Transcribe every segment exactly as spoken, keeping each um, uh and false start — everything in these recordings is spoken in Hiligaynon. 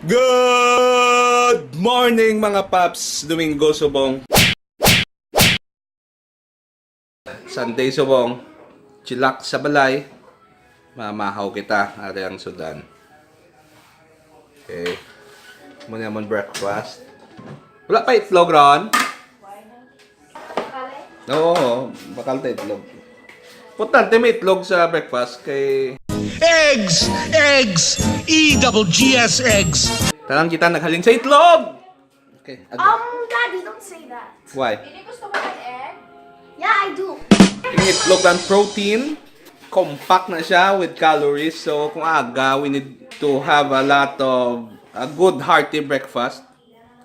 Good morning, mga paps! Domingo subong. Sunday subong. Chillax sa balay. Mamahaw kita. Ari ang sudan. Okay. Muna naman breakfast. Wala pa itlog ron? Oo, bakal ta itlog. Importante may itlog sa breakfast kay Eggs! Eggs! E double G S eggs! Tanan kita naghalin sa itlog! Okay, ag- Um, Daddy, don't say that. Why? Yeah, I do. Ang itlog ang protein, compact na siya with calories. So, kung aga, we need to have a lot of a good hearty breakfast.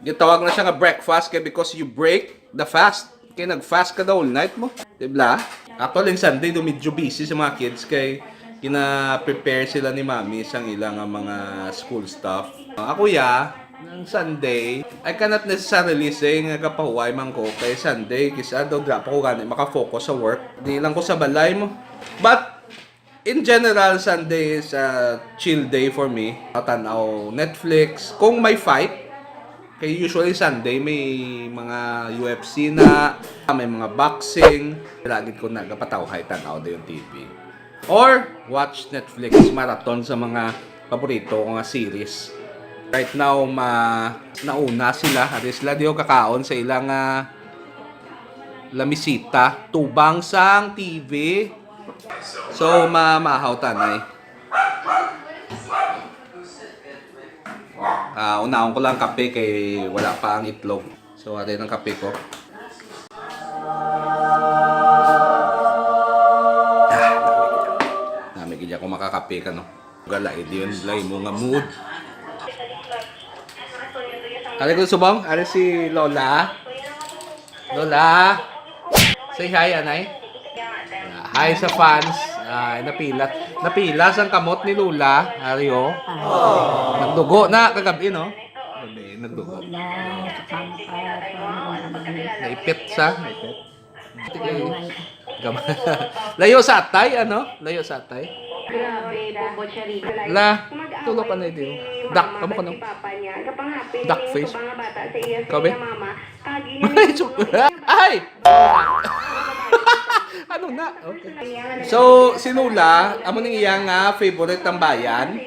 Gitawag na siya nga breakfast kay because you break the fast. Kay nag-fast ka the whole night mo. Di ba? Actually, ang Sunday do medyo busy sa mga kids kay gina-prepare sila ni Mami sang ila nga mga school stuff. Ako ya, ng Sunday, I cannot necessarily say nga gapahuway man ko kay Sunday, kisa daw dira pa ko gani makafocus sa work. Di lang ko sa balay mo. But in general, Sunday is a chill day for me. Tanaw Netflix. Kung may fight, kay usually Sunday may mga U F C na, may mga boxing. Lagi ko nagapatawhay tanaw da yung T V. Or watch Netflix marathon sa mga paborito ko nga series. Right now, ma nauna sila. Ari sila diyo kakaon sa ilang ah, lamisita. Tubang sang T V. So, mamahaw tanay. Ah, unahon ko lang kape kay wala pa ang itlog. So, ari ang kape ko. Ah, nami gid ako makakape ka, no? Gala, eh, di yun lang mo nga mood. Ari ko subong, ari si Lola. Lola, say hi, anay. Hi sa fans. Ay, napila. Napila sang kamot ni Lola. Ari, oh. Nagdugo na kagabi, no? Gabi, nagdugo. Na, sa kamot, ah, Naipit sa. Naipit. Gam- Layo sa atay, ano? Layo sa atay. La, tulog ka na, Dio. Dak, kamo ka, no? Duck face. Kabe? Ay! Ano na? Okay. So, si Lola, amo ning iya nga favorite tambayan.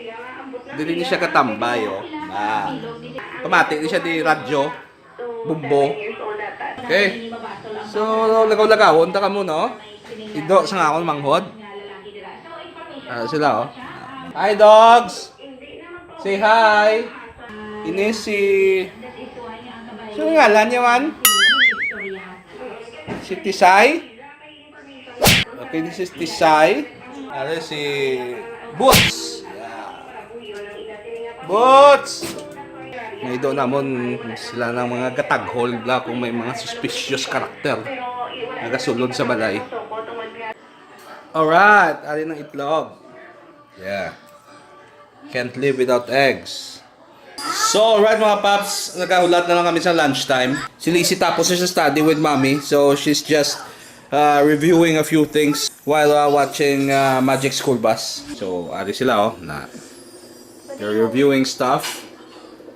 Dili ni siya katambay, oh. Ah. Pamati ni siya di radyo. Bumbo. Okay. So, lagaw-lagawon ta kamo, no? Ido sa nga akong manghod. Ah, sila, oh. Hi, dogs! Say hi! Ini si... Sino ngalan niya man? Si Tisay? Okay, this is Tisay. Ano si Boots? Yeah. Boots! May do namon sila ng mga gataghol bla kung may mga suspicious character nagasulod sa balay. Alright, ari ng itlog. Yeah. Can't live without eggs. So, alright mga paps, nagkahulat na lang kami sa lunchtime. Si Lizzie tapos na siya study with mommy. So, she's just uh, reviewing a few things while uh, watching uh, Magic School Bus. So, ari sila oh, na they're reviewing stuff.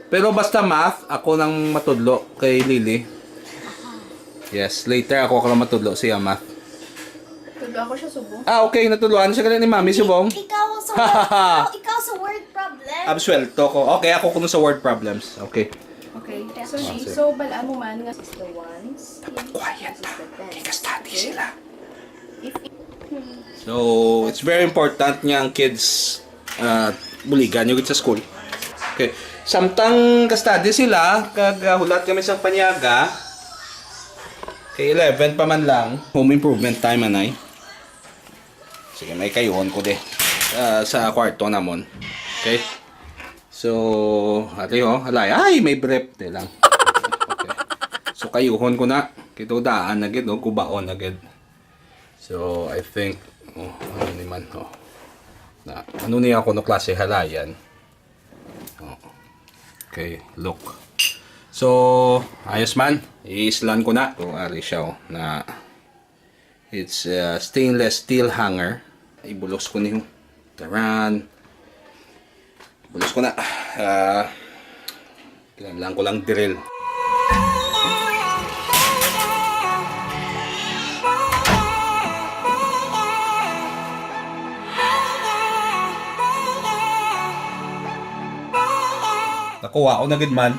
Pero basta math, ako nang matudlo kay Lily. Yes, later ako ka matudlo siya math. Tudlo ako siya subong. Ah, okay, natudloan siya kanina ni Mami subong. Ikaw sa word, ikaw, ikaw sa word problem. Absuelto ko. Okay, ako kuno sa word problems. Okay. Okay. So, so bal-an mo man nga is the ones. Quiet. This is the tens. Kay ka-study Okay? sila. If So, it's very important nga ang kids uh, buligan nyo gid sa school. Okay. Samtang ka-study sila, kag uh, hulat kami sa panyaga, kay eleven pa man lang, home improvement time anay. Sige, may kayuhon ko de uh, sa kwarto namon. Okay. So, ate ho, halay. Ay, may brief. Te lang. Okay. So, kayuhon ko na. Kito daan na gid, no? Kubaon na gid. So, I think, oh, ano ni man, oh. Na, ano niya ako no klase halayan? Oh. Okay, look. So, ayos man. Iislan ko na. So, ari siya, oh, na it's uh, stainless steel hanger. Ibulos ko niyo. Taran. Bulos ko na. Ah, Kinahanglan ko lang drill. Nakuha ko na gid man.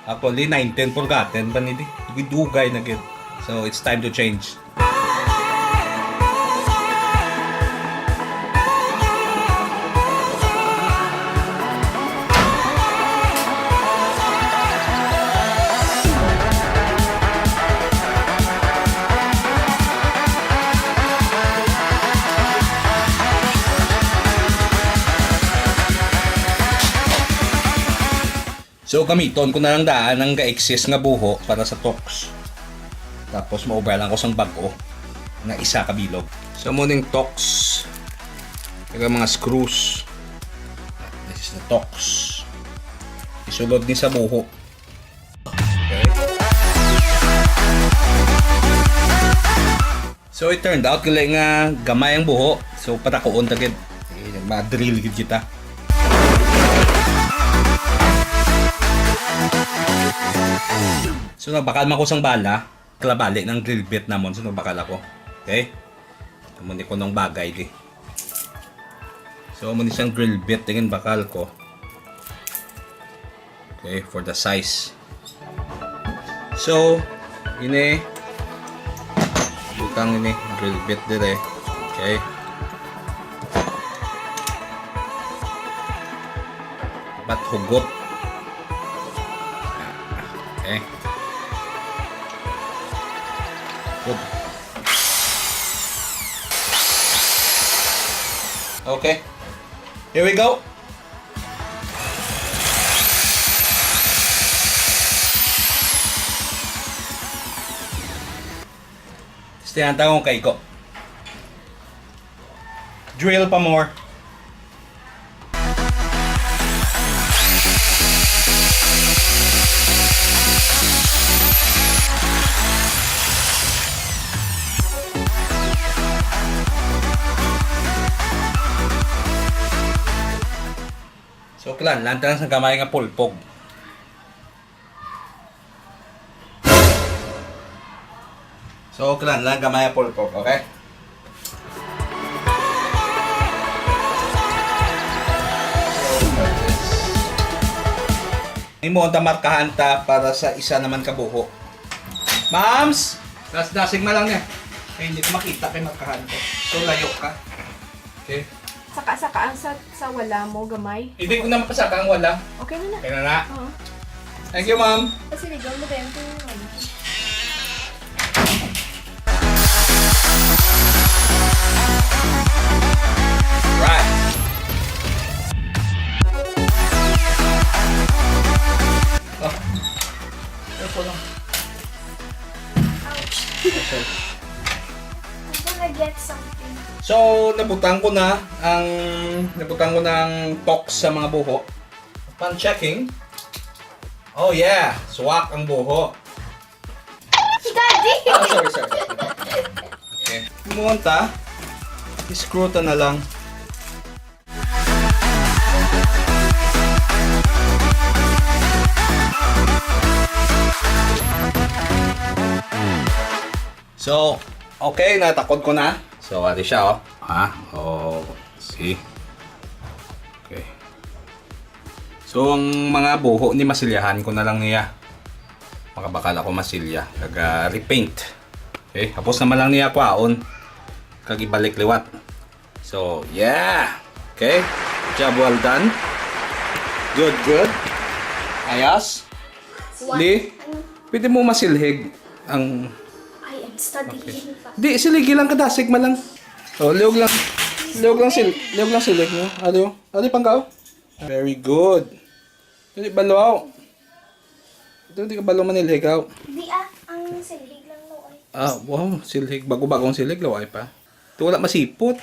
Actually, nineteen forgotten pa ni di. Dugay-dugay na gid. So, it's time to change. So, gamiton ko na lang daan ang ga-excess nga buho para sa toks. Tapos, maubra lang ko sang bag-o nga isa ka bilog. So, mo ning toks. Taga mga screws. This is the toks. Isulod ni sa buho. Okay. So, it turned out, gali nga gamay ang buho. So, patakuon ta gid. Eh, ma-drill gid kita. So, nagbakal man ko sang bala. Kalabali ng drill bit namon. So, nagbakal ako. Okay? Amo ni kunong bagay di. So, amo ni siyang drill bit. Tingin bakal ko. Okay, for the size. So, ini, butang ini, drill bit dire. Okay. Bat hugot. Okay. Good. Okay. Here we go. Testihan ta kung kaigo. Drill pa more. So, kailangan lang tayo sa gamay nga pulpog. So, kailangan lang gamay nga pulpog, okay? Imo ang tamarkahan ta para sa isa naman ka buho. Mams! Das dasig mo lang niya. Ay, hindi ko makita kay markahan ko. So, layo ka. Okay. Saka-saka ang sa, sa wala mo, gamay. Hindi ko na makasaka ang wala. Okay na na. Kaya na na. Oo. Thank you, ma'am. Kasi ligaw mo din kung ano. Right. Oh. Ano po lang? Ouch. Okay. I'm gonna get something. So, nabutang ko na ang, nabutang ko na ang toks sa mga buho. Upon checking, oh yeah, swak ang buho. Daddy! Ah, sorry, sorry. Okay. Kumuha ta, screw ta na lang. So, okay, natakod ko na. So, ari siya, oh. Ha? Oh, see? Okay. So, ang mga buho ni masilyahan ko na lang niya. Makabakal ako masilya. Kag, ah, repaint. Okay, tapos naman lang niya kwaon. Kag ibalik liwat. So, yeah. Okay. Job well done. Good, good. Ayos. What? Di, pwede mo masilhig ang I am studying pa. Di, siligi lang kadasig man lang. Oh, liog lang. Liog lang sil-, liog lang silhig mo. Ano? Ano pang kao? Very good. Dili balo. Ito, di ka balo manilhig, aw. Di ah, ang silhig lang, no, oy. Ah, wow, silhig. Bago-bagong silhig, laway pa. Ito wala masipot.